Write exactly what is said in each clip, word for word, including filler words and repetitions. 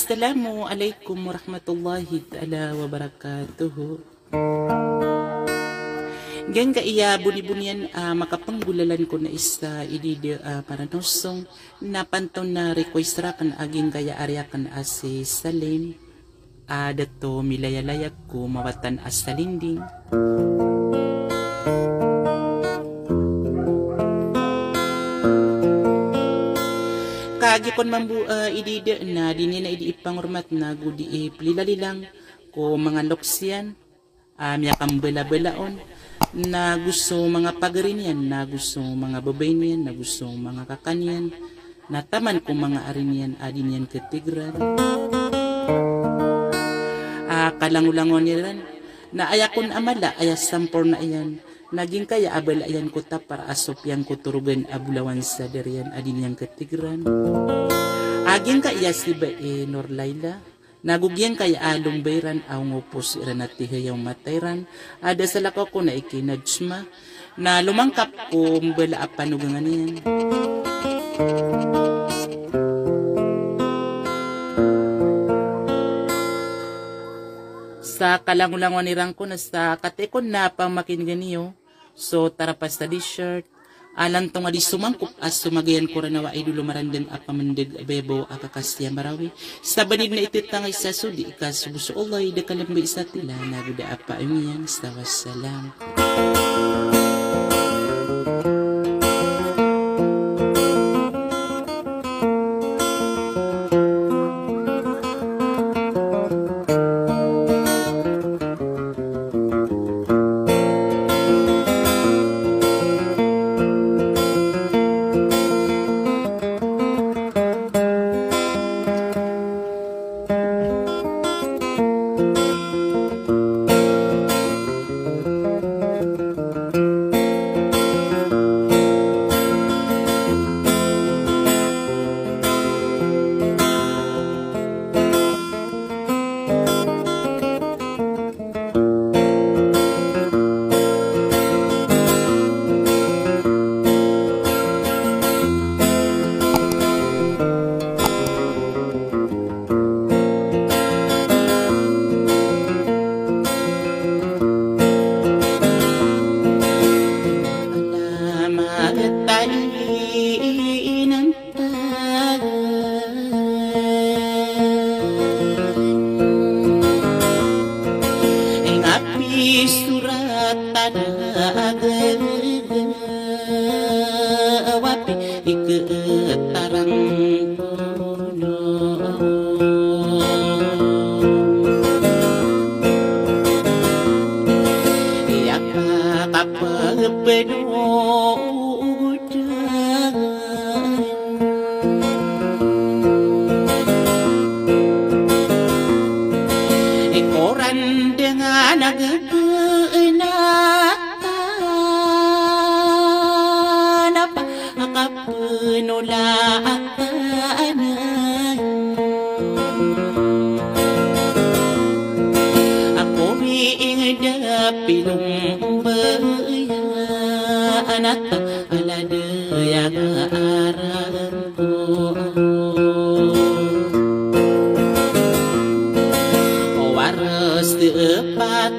Assalamu alaikum warahmatullahi taala wabarakatuh. Giyangkaya bonibonian a makapanggolalan ko na isa i dida a Maranaw Song, na pantona request rakn a giyangkaya ari akn a si Salim. A dato milayalayag ko mawatan a salinding. Kagiya kon mambo, eh, i dida na di niyan a idi ipangormat na go di iplilalilang ko manga loks iyan a miyakambalabala on, na go so manga pagari niyan, na go so manga babay niyan, na go so manga kaka niyan, na taman ko manga ari niyan a di niyan khatigran. A kalangolangon iran, na aya kon a mala, aya samporna iyan, na giyangkaya a bala iyan ko tapar a so piyangkotorogan a bolawan sa dari iyan a di niyan khatigran. A giyangkaya si Bae Norlaila, na go giyangkaya a lombay ran a ongopos iran a tihayaw mata iran, a da salakaw ko na iki Najma, na lomangkap ko mbala a panogangan iyan. Sa kalangolangon iran ko na sa katay ko na pamakingan iyo so tarapas a T-shirt, a lantonga di somangkop a somagayan ko Ranaw a Idol o Marandang a pamandeg a bayabaw a kakasiya Marawi. Sa banid na itetangay sa so di ikasogo so Allah i da kalambay sa tila na go da a paayong iyan sa wassalam. Ikatarang kono iya kapapenogodan. Ikoran dengan agpena tanapa akapenola akana. Ako mi ingda pilong baya anata alada yang arang ko. Waras tepat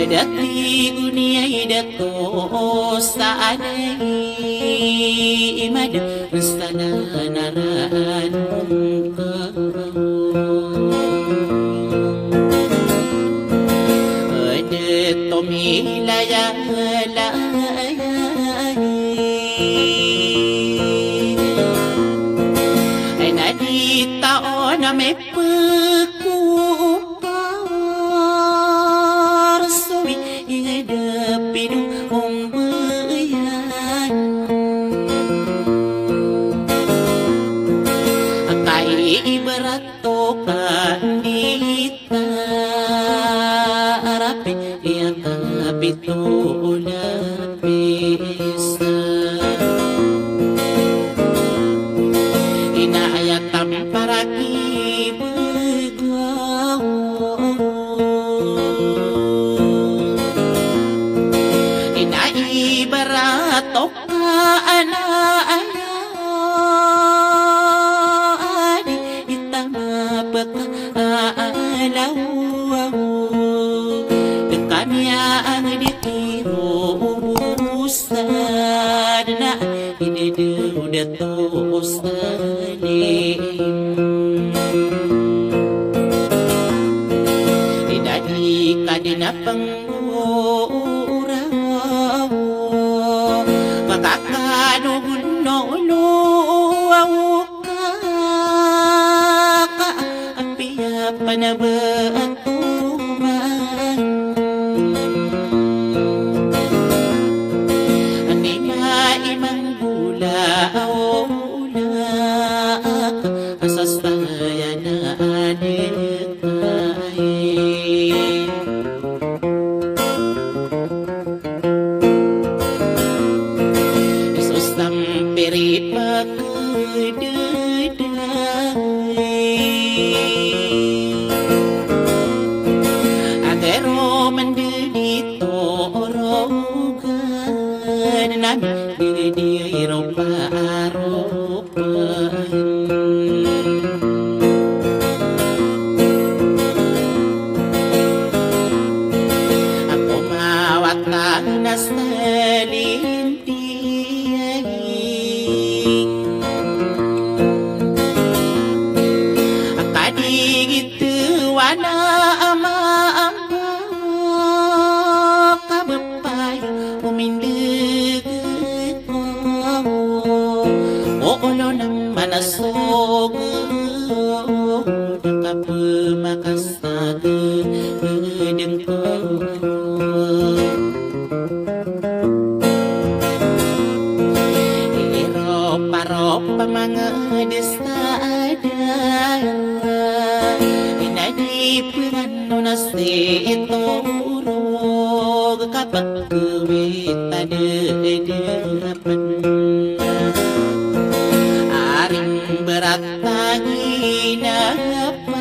Dati goni ay dato sa anay imada sana naraan ka. Dato milayalay. Ay na di tao na may pagkupar so wi ingda pinombayan. Toka ana aya adi itama peka alaw. Dekami ang di tiro ubusan na idedew dato ustalim. Idadi kadina peng Ora makakano guno lo awka ka apiya panaba atuman. Anima imang gula awla asasayana adik. Isos tampiri pakededai. Agaro mendedi torogan nami dedi ropa aro. Ako mawatan na salintiay. Akadigit wana ama ampa kabep Pay omindeg ko olo na manasoged na kapemakas a gedeng ko. Iroparopa mangedesta ada inadi peran Nona sii torog kapag kawit a dadapan. Aring berat a ginapan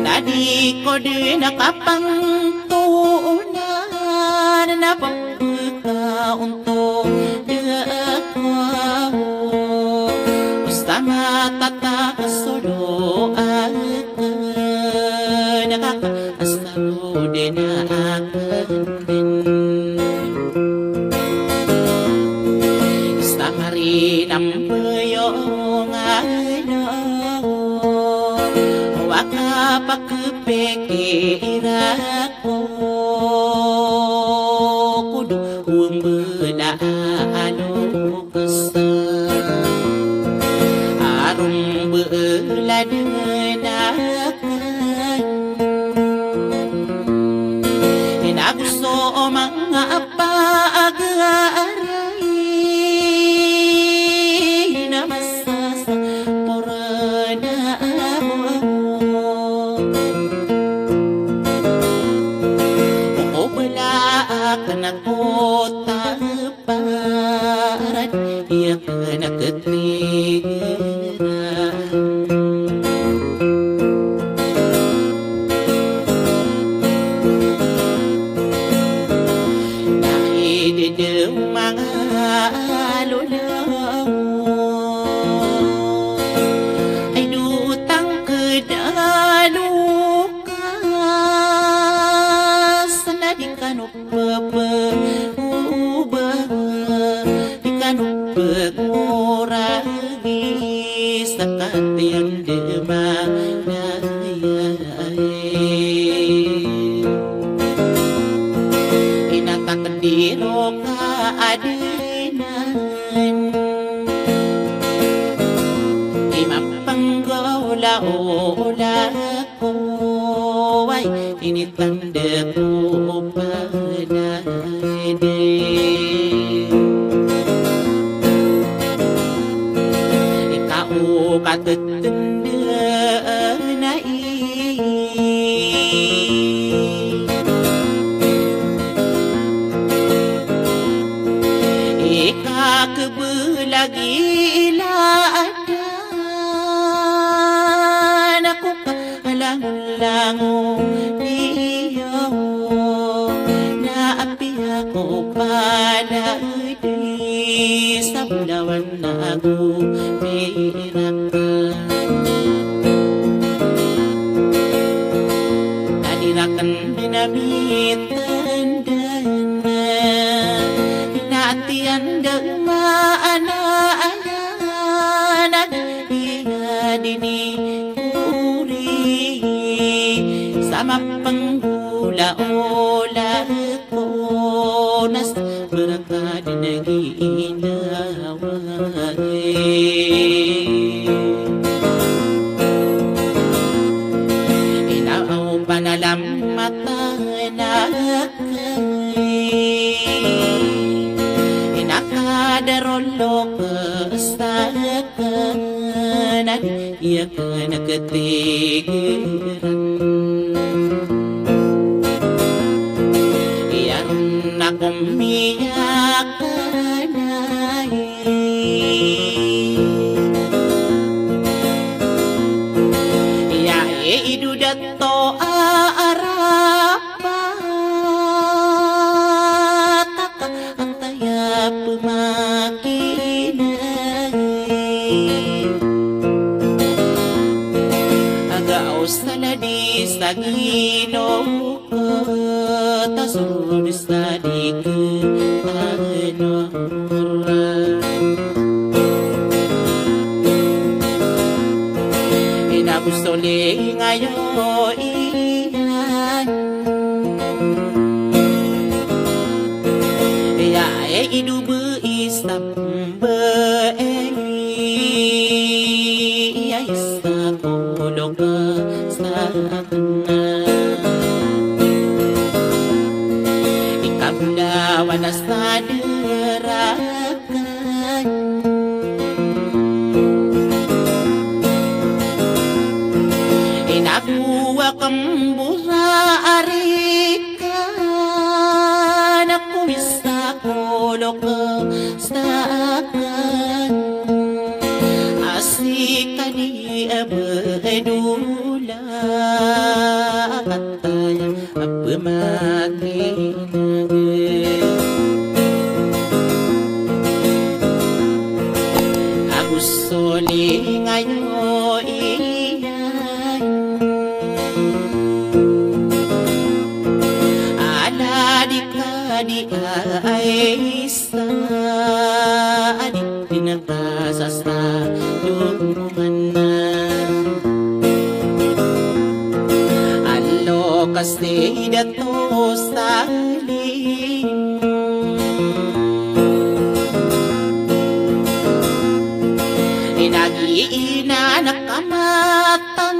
na di ko di nakapangtonan na pagkaon Tondek ako, basta matatakas so doa aken, nakakaasar o dena aken den. Basta marinam beyong a law, waka pakepekira ko kodo wembela a lokes a rombela den aken. Inago so manga apa a garay na masa sa porada ako. Ko bala aken ako taparat, iya aken a ketigeran. Na idedem a manga lolaw ay do tangked a lokas na di kano pepegoba, di kano pegoragi sa katiyan de manaya. Inatakdiro ka adinan i mapenggola-ola ko, ay initanda ko panadi. Ika o katetenda na i ika kebelagi ladan ako ka langon-langon iyo na apiya ko pa Ala di sa bolawan ago pirak. Na di rakn dn a mitndn, na tiyan da maana anan, iya dn i kori sa mapnggolaola ko na sa brakad na ginawa. Ina o panalamatan akn, ina ka da rolo kasakn, na di iya kn a katigiran. Iya rn a komiyakanay. Iya i ido dato a arapat aka Antaya pmakinay. Aga o saladi sa gino ko ta so di saladi ktanor. Ina bo soling ayo iyan. Iya e ido bo i stambe e, iya isa ko loka sa kna. Ika bolawan a sa dera Ina bo akn bo sa ari ka na ko isa ko loka sa akn. A sii ka di a bdola a kataya a pmakineg. Ago soling ayo iyan. Ala di ka di a isa a di di na ka sa sa dungan na. Alo ka si dato Salim. Inagi ina na ka matan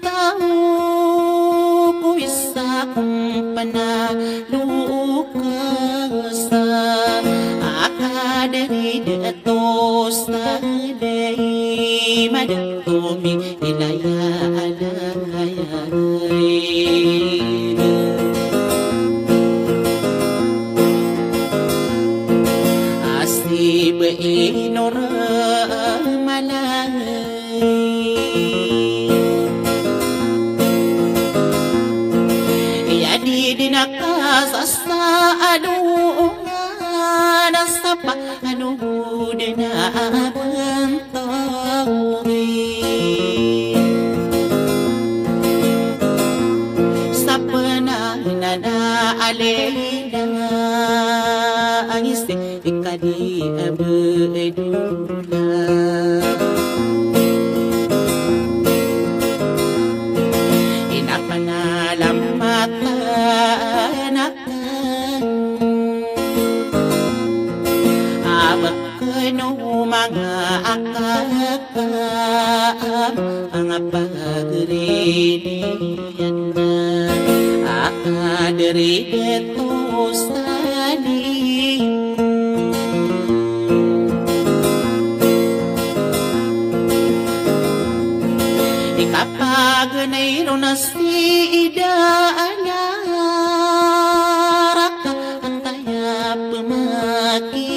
tao ko isa ko panalo ka sa akadari dato sa dai madato mi ilaya alaya. Asi be inor malay. Iya di di na ka sa sa adungan a sapa ano di na abantawin. Sapa na na na alina angis Ikadi a bdula. Ina panalamatan akn a ba kano manga akakam a nga pagridiyan na akadri dato Salim. Ikapaganay ron a sii da a naraka a pmakinay.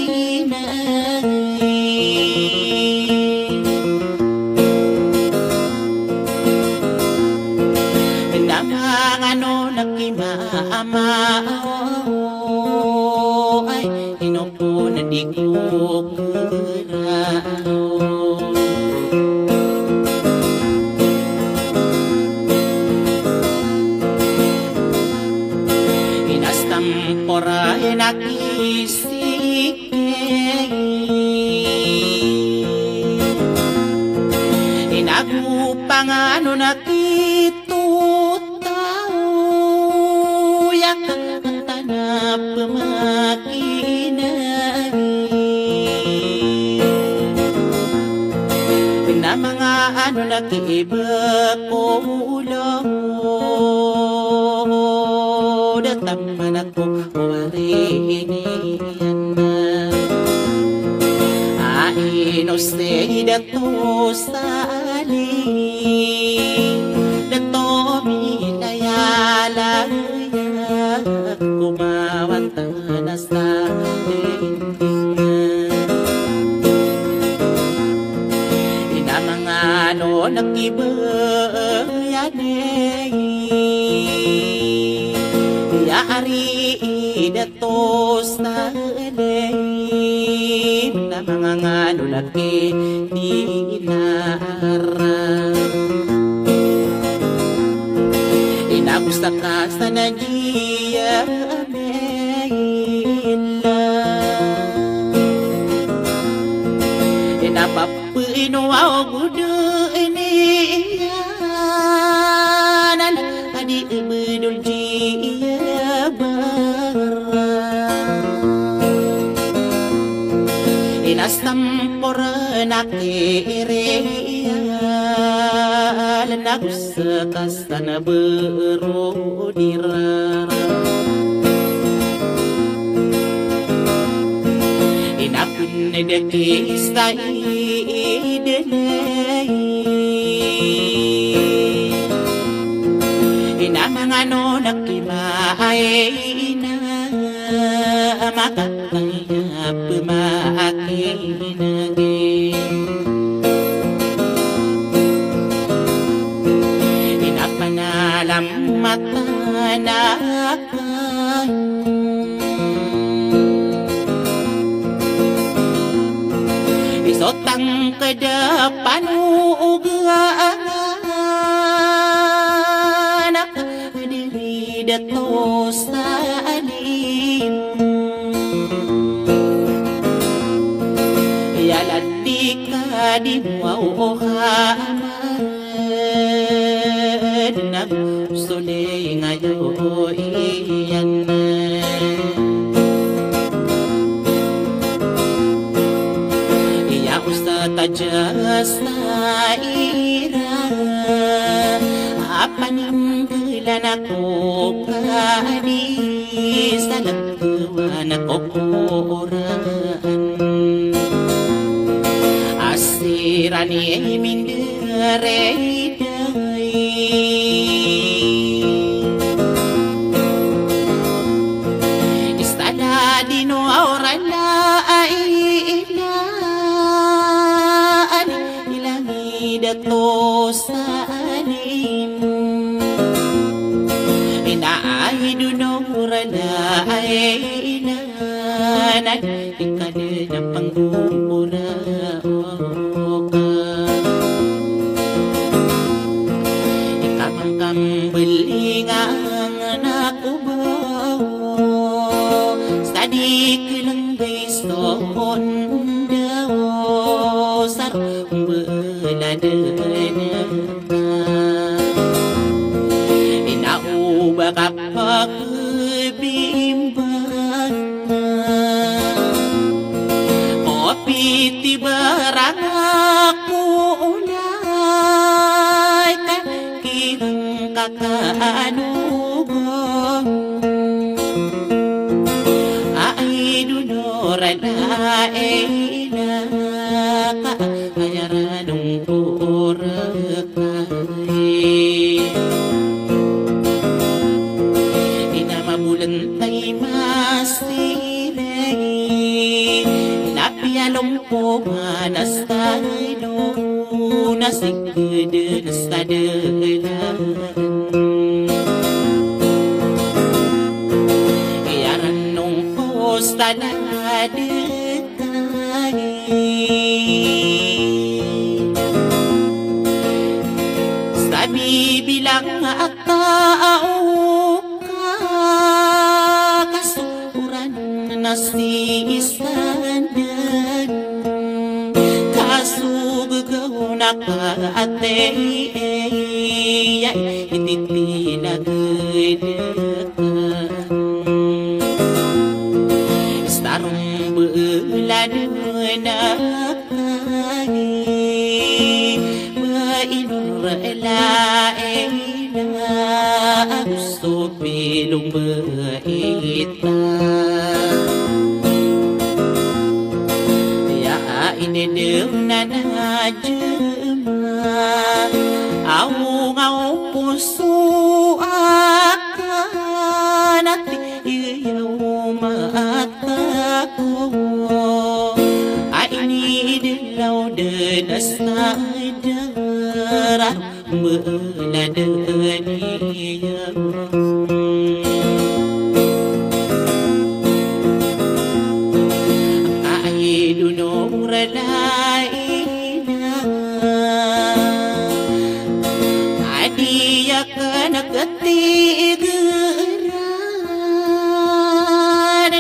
Na mangano na ki mama o ay Ino ko na di ko keraw. Ina stampor a ina ki siki. Ina go pangano na ki totao ya katana pemakinai. Na manga ano na ki iba ko olo da taman ako wari ini. A ino sii dato sa ali, dato milayalaya ko mawatan a sali. Ina manga ano na ki ba ya ni ya ari i dato sa alim na manga ngano na ki di na ara. Ina go sa ka sa na di ya amila. Ina pap Pino aw gudo ini iyanan a di ibedol di iya bara. Ina stampor na ki iri iya lena go sa ka sa na bero di rara. Ina pn da ki sa i delay. Ina manga ano na ki maay ina maka Aya pemakinagi. Ina panalamatan aken. Isotang kedepan ugaan. Diri dato sa alim. Iyalad di ka di mwaw o ka amad na so di ngayo iyan. Iya osta taja sa ira a paninggalan ako ka di sa lagwan ako koraan. A siran i mindereday. Istada di no aorana a ilaan. Ilangid ato sa alim. Ina ay donorana ay inanan. Ikadena panggora oka. Ikamangkam belingang na kubo. Sa di kelenggay so ondaw. Sar Mbeladen ka. Ina o ba ka pakebimbangan. Kopiti barang ako onay ka kirang ka ka ano ba. Ay donorana ay ina ka. Aya ra dong ko orekay. Ina mabolentay masiray. Na piyalompo manas tayo. Na sigeden sa dedan. Iya ra nong ko sa Adekay sa bibilang a taw ka kasoran na si isan den, kasogogaw na ka atay, ay, ititinaged ka. Starong beladen akay, ba inor la ila ago so pilong ba ita. Ya inedem na najema, aw nga o poso akan ati iyaw mata ko. A inidelaw den a sa dara meladen iyaw. Ay donor la ina, a di aken a katigeran,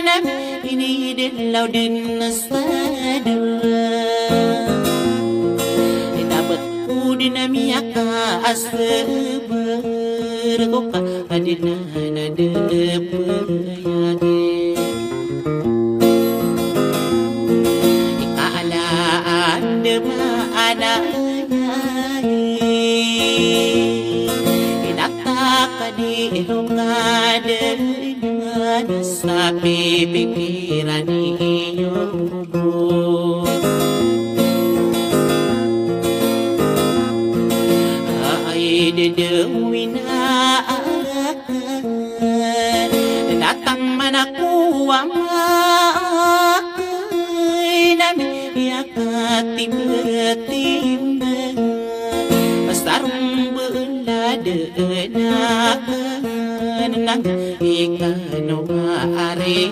na inidelaw den sa dara. Itabek ko den a miyakaaseber ko ka aden a nadepeyagi. Ikaalaan de maana aya, inata ka di rongaden na sa pipikiran iyo. Ay dedewina aken, na taman ako a maakay na miyakatimbetimbang. Sarombeladen aken na ikano a ari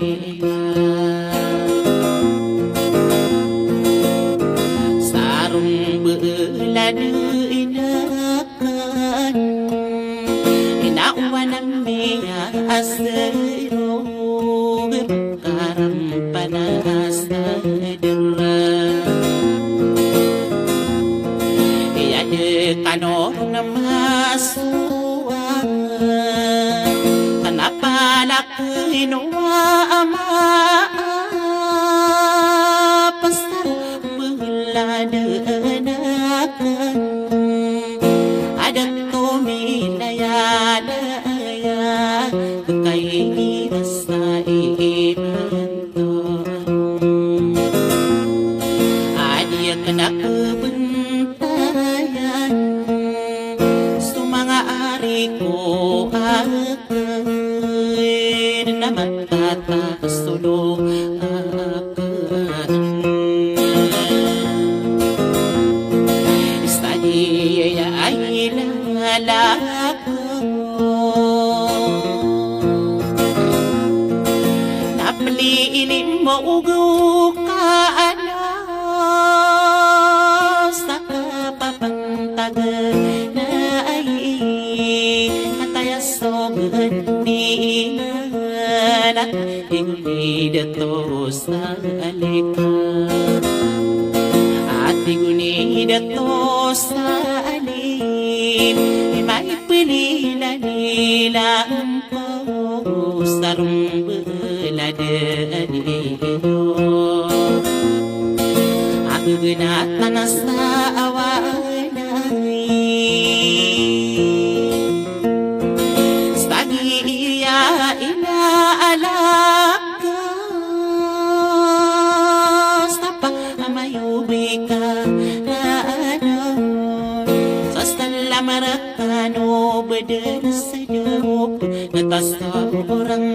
Sarombeladen aken, ina owan a miyaasero, gep karampana sa dera. Iya de kano na masowa, kanapa lak Ino a maapasar beladen aken, aden to milayalaya kekaini sa imanto. Adi aken a kebentayan so manga ari ko aken na matataas so doa aken. Sa giya ay lalako na peliin i mbaogo ka ana sa kapapantag na ai, ataya so gedi na tig oni dato sa alika. A tig oni dato sa alim, i maipeli na nilampo sarombeladen iyo. A gegenatan a sa awanay. Sa giya ina alaka sa pamayobi ka rano. Sa salam rekano beden sa dop na kasorang